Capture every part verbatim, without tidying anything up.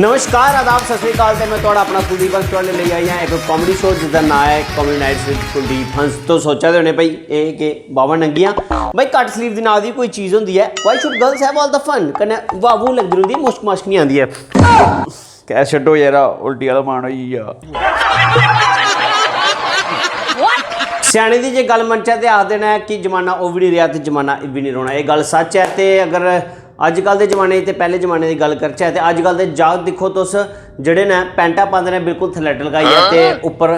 नमस्कार, आदाब, सत श्री अकाल। ते मैं थुआढ़ा अपना कुलदीप हंस थुआढ़े लेई आई आं इक कॉमेडी शो जिसदा नांऽ ऐ कॉमेडी नाइट्स विद कुलदीप हंस। तो सोचा दे होने भाई, एह् के बाबा नंगियां भाई कट स्लीव दी नांऽ दी कोई चीज होंदी ऐ? Why should girls have all the fun? कन्नै बाबू लगदी रौंह्दी, मुश्क माश्क नहीं आंदी ऐ। कैश छड्डो यरा, उल्टी आह्ला मन होई गेआ। स्याने दी जे गल्ल मनचै ते आखदे न कि जमाना ओह् बी निं रेहा ते जमाना इब्बी निं रौह्ना। एह् गल्ल सच्च ऐ। ते अगर अज्जकल दे जमाने च ते पैह्ले जमाने दी गल्ल करचै ते अज्जकल दे जागत दिक्खो तुस, जेह्ड़े न पैंटां पांदे न बिल्कुल थल्लै टलकाइयै ते उप्पर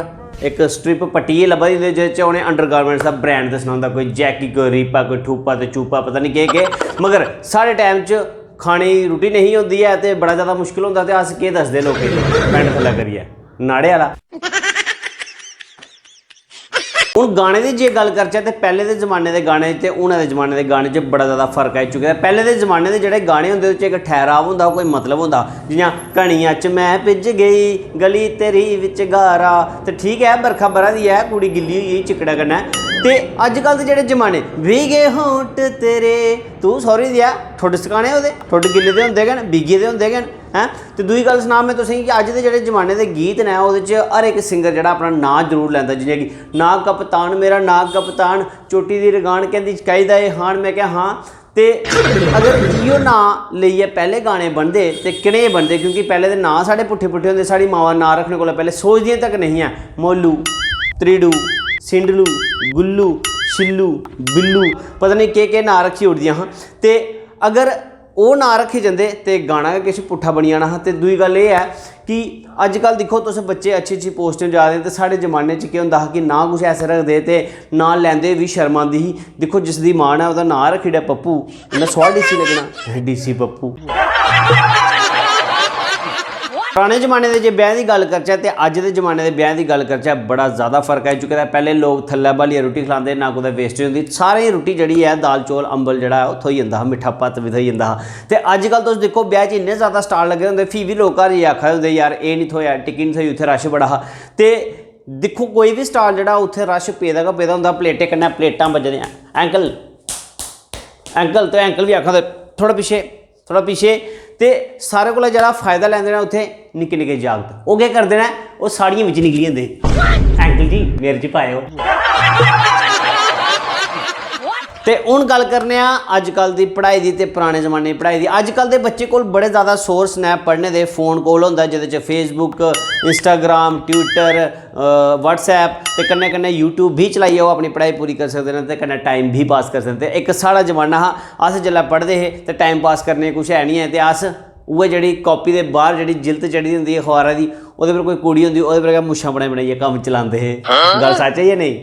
इक स्ट्रिप पट्टियै लब्भा दी होंदी, जेह्दे च उ'नें अंडरगारमेंट्स दा ब्रांड दस्सना होंदा, कोई जैकी, कोई रीपा, कोई ठूपा ते चूपा, पता निं केह् केह्। मगर साढ़े टाइम च खाने दी रुट्टी नेईं होंदी ऐ ते बड़ा ज़्यादा मुश्कल होंदा, ते अस केह् दसदे लोकें गी पैंट थल्लै करियै? नाड़े आह्ला। हून गाने दी जे गल्ल करचै ते पैह्ले दे जमाने दे गाने ते हूनै दे जमाने दे गाने च बड़ा ज़्यादा फर्क आई चुके दा। पैह्ले दे जमाने दे जेह्ड़े गाने होंदे, ओह्दे च इक ठैहराव होंदा हा, कोई मतलब होंदा हा। जि'यां "घनिया च मैं भिज्ज गेई, गली तेरी विच गारा", ते ठीक ऐ, बरखा बरा दी ऐ, कुड़ी गिल्ली होई गेई चिक्कड़ै कन्नै। ते अज्जकल दे जेह्ड़े जमाने, "भीगे होंठ तेरे", तू सौरी देआ, ठुड्ड सकाने ओह्दे, ठुड्ड गिल्ले दे होंदे गै न, भीगे दे होंदे गै न, हैं? ते दूई गल्ल सनां मैं तुसेंगी कि अज्ज दे जेह्ड़े जमाने दे गीत न, ओह्दे च हर इक सिंगर जेह्ड़ा अपना नांऽ जरूर लैंदा, जि'यां कि "नांऽ कप्तान, मेरा नांऽ कप्तान, चोटी दी रगान, कैंह्दी चकाई दा एह् हान?" मैं क्या हां। ते अगर इ'यो नांऽ लेइयै पैह्ले गाने बनदे ते कनेह् बनदे, क्योंकि पैह्ले दे नांऽ साढ़े पुट्ठे पुट्ठे होंदे, साढ़ी मावां नांऽ रक्खने कोला पैह्ले सोचदियां तक नेईं हियां। मोलू, त्रिडू, सिंडलू, गुल्लू, शिल्लू, बिल्लू, पता निं केह् केह् नांऽ रक्खी ओड़दियां हां। ते अगर ओह् नांऽ रक्खे जंदे ते गाना गै किश पुट्ठा बनी जाना हा। ते दूई गल्ल एह् ऐ कि अज्जकल दिक्खो तुस, बच्चे अच्छी अच्छी पोस्टें जा दे, ते साढ़े जमाने च केह् होंदा हा कि नांऽ कुछ ऐसे रखदे हे ते नांऽ लैंदे बी शर्म आंदी ही। दिक्खो, जिस दी मां ने ओह्दा नांऽ रक्खी ओड़ेआ पप्पू, उन्नै सोआह् डीसी लग्गना, डीसी पप्पू। पराने जमाने दे जे ब्याहें दी गल्ल करचै ते अज्ज दे जमाने दे ब्याहें दी गल्ल करचै, बड़ा ज़्यादा फर्क आई चुके दा। पैह्ले लोक थल्लै ब्हालियै रुट्टी खलांदे, ना कुतै वेस्टेज होंदी। सारें दी रुट्टी जेह्ड़ी ऐ, दाल चौल अम्बल जेह्ड़ा ऐ, ओह् थ्होई जंदा हा, मिट्ठा भत्त बी थ्होई जंदा हा। ते अज्जकल तुस दिक्खो, ब्याह् च इन्ने ज़्यादा स्टाल लग्गे दे होंदे, फ्ही बी लोक घर जाइयै आखा दे होंदे, "यार, एह् निं थ्होएआ, टिक्की निं थ्होई, उत्थै रश बड़ा हा।" ते दिक्खो, कोई बी स्टाल जेह्ड़ा, उत्थै रश पेदा गै पेदा होंदा, प्लेटें कन्नै प्लेटां बज्जदियां, "अंकल, अंकल", ते अंकल बी आखा दे, "थोह्ड़ा पिच्छे, थोह्ड़ा पिच्छे।" ते सारें कोला जैदा फायदा लैंदे न उत्थै निक्के निक्के जागत। ओह् केह् करदे न, ओह् साड़ियें बिच्च निकली जंदे, "अंकल जी, मेरे च पाएओ।" ते हून गल्ल करने आं अज्जकल दी पढ़ाई दी ते पराने जमाने दी पढ़ाई दी। अज्जकल दे बच्चे कोल बड़े ज़्यादा सोर्स न पढ़ने दे, फोन कोल होंदा, जेह्दे च Facebook, Instagram, Twitter, WhatsApp ते कन्नै कन्नै YouTube बी चलाइयै ओह् अपनी पढ़ाई पूरी करी सकदे न ते कन्नै टाइम बी पास करी सकदे न। ते इक साढ़ा जमाना हा, अस जिसलै पढ़दे हे ते टाइम पास करने गी कुछ है निं ऐ, ते अस उ'ऐ जेह्ड़ी कापी दे बाह्र जेह्ड़ी जिल्त चढ़ी दी होंदी ही अखबारा दी, ओह्दे पर कोई कुड़ी होंदी, ओह्दे पर गै मुच्छां बनाई बनाइयै कम्म चलांदे हे। गल्ल सच्च ऐ जां नेईं?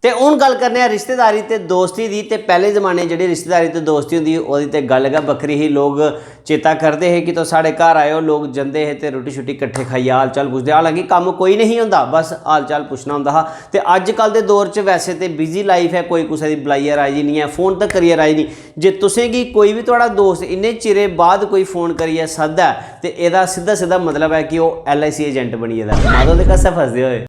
ते हून गल्ल करने आं रिश्तेदारी ते दोस्ती दी। ते पैह्ले जमाने च जेह्ड़ी रिश्तेदारी ते दोस्ती होंदी ही, ओह्दी ते गल्ल गै बक्खरी ही। लोक चेता करदे हे कि तुस साढ़े घर आएओ, लोक जंदे हे ते रुट्टी शुट्टी कट्ठे खाइयै हाल चाल पुछदे। हालांकि कम्म कोई नहीं होंदा, बस हाल चाल पुछना होंदा हा। ते अज्जकल दे दौर च वैसे ते बिजी लाइफ ऐ, कोई कुसै दी बलाइयै राजी निं ऐ, फोन तक करियै राजी निं। जे तुसें गी कोई बी थुआढ़ा दोस्त इन्ने चिरे बाद कोई फोन करियै सद्दा ऐ, ते एह्दा सिद्धा सिद्धा मतलब ऐ कि ओह् LIC agent बनी गेदा ऐ। माता दे कस्सै फसदे होए।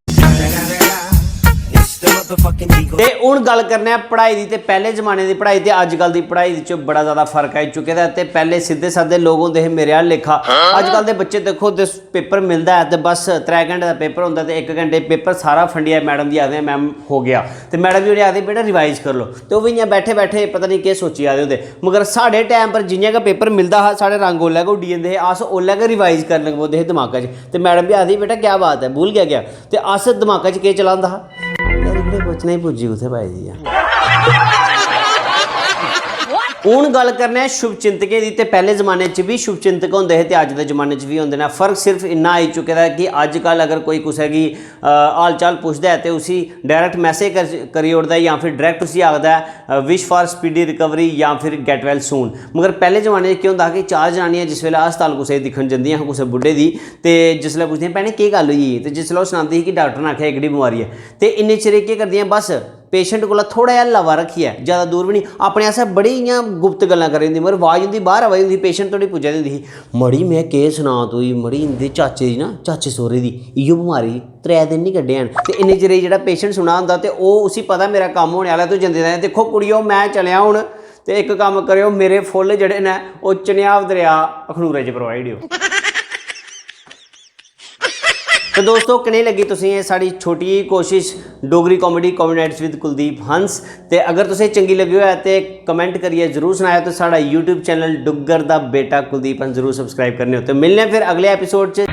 ते हून गल्ल करने आं पढ़ाई दी। ते पैह्ले जमाने दी पढ़ाई ते अज्जकल दी पढ़ाई च बड़ा ज़्यादा फर्क आई चुके दा ऐ। ते पैह्ले सिद्धे सादे लोक होंदे हे मेरे आह्ला लेखा। अज्जकल दे बच्चे दिक्खो, दिस पेपर मिलदा ऐ ते बस त्रै घैंटे दा पेपर होंदा ते इक घैंटे पेपर सारा फंडियै मैडम गी आखदे, "मैम, हो गया।" ते मैडम जी होरें आखदे, "बेटा, रिवाइज कर लो।" ते ओह् बी इ'यां बैठे बैठे पता निं केह् सोची जा दे होंदे। मगर साढ़े टैम पर जि'यां गै पेपर मिलदा हा, साढ़े रंग ओल्लै गै उड्डी जंदे हे। अस ओल्लै गै रिवाइज करन लगी पौंदे हे दमाका च। ते मैडम बी आखदी, "बेटा, क्या बात है, भूल गया क्या?" ते अस दमाका च केह् चलांदा हा, "यार, इ'नें क्वेश्चनें दी पुज्जी कुत्थै पाई दी ऐ?" हून गल्ल करने आं शुभचिंतकें दी। ते पैह्ले जमाने च बी शुभचिंतक होंदे हे ते अज्ज दे जमाने च बी होंदे न। फर्क सिर्फ इन्ना आई चुके दा ऐ कि अज्जकल अगर कोई कुसै गी, अ, हाल चाल पुछदा ऐ ते उसी डायरैक्ट मैसेज कर, करी ओड़दा ऐ, जां फिर डायरैक्ट उसी आखदा ऐ, "Wish for speedy recovery" जां फिर "Get well soon।" मगर पैह्ले जमाने च केह् होंदा हा कि चार जनानियां जिस बेल्लै अस्पताल कुसै गी दिक्खन जंदियां हियां, कुसै बुड्ढे दी, ते जिसलै पुछदियां, "भैने, केह् गल्ल होई गेई?" ते जिसलै ओह् सनांदी ही कि डाक्टर ने आखेआ एह्कड़ी बमारी ऐ, ते इन्ने चिरे केह् करदियां, बस पेशेंट कोला थोह्ड़ा जेहा लवा रक्खियै, जैदा दूर बी निं, अपने आस्तै बड़ी इ'यां गुप्त गल्लां करी ओड़दी, मगर अवाज उं'दी बाह्र आवा दी होंदी ही, पेशेंट धोड़ी पुज्जा दी होंदी ही। "मड़ी, में केह् सनां तुगी, मड़ी, इं'दे चाचे दी ना, चाचे सौह्रे दी इ'यो बमारी ही, त्रै दिन निं कड्ढे हैन।" ते इन्ने चिरे गी जेह्ड़ा पेशेंट सुना दा होंदा, ते ओह्, उसी पता मेरा कम्म होने आह्ला, ते ओह् जंदे, "दिक्खो कुड़ियो, में चलेआ हून, ते इक कम्म करेओ, मेरे फुल्ल जेह्ड़े न, ओह् चन्हां दरेआ अखनूरै च परवाई ओड़ेओ। तो दोस्तों, कनेही लग्गी तुसें एह् साढ़ी छोटी जेही कोशिश, Dogri comedy, Comedy Nights with Kuldeep हंस? ते अगर तुसें चंगी लग्गी होऐ ते comment करियै जरूर सनाएओ, ते साढ़ा YouTube channel डुग्गर दा बेटा कुलदीप हंस जरूर subscribe करने हो। ते मिलने आं फिर अगले episode च।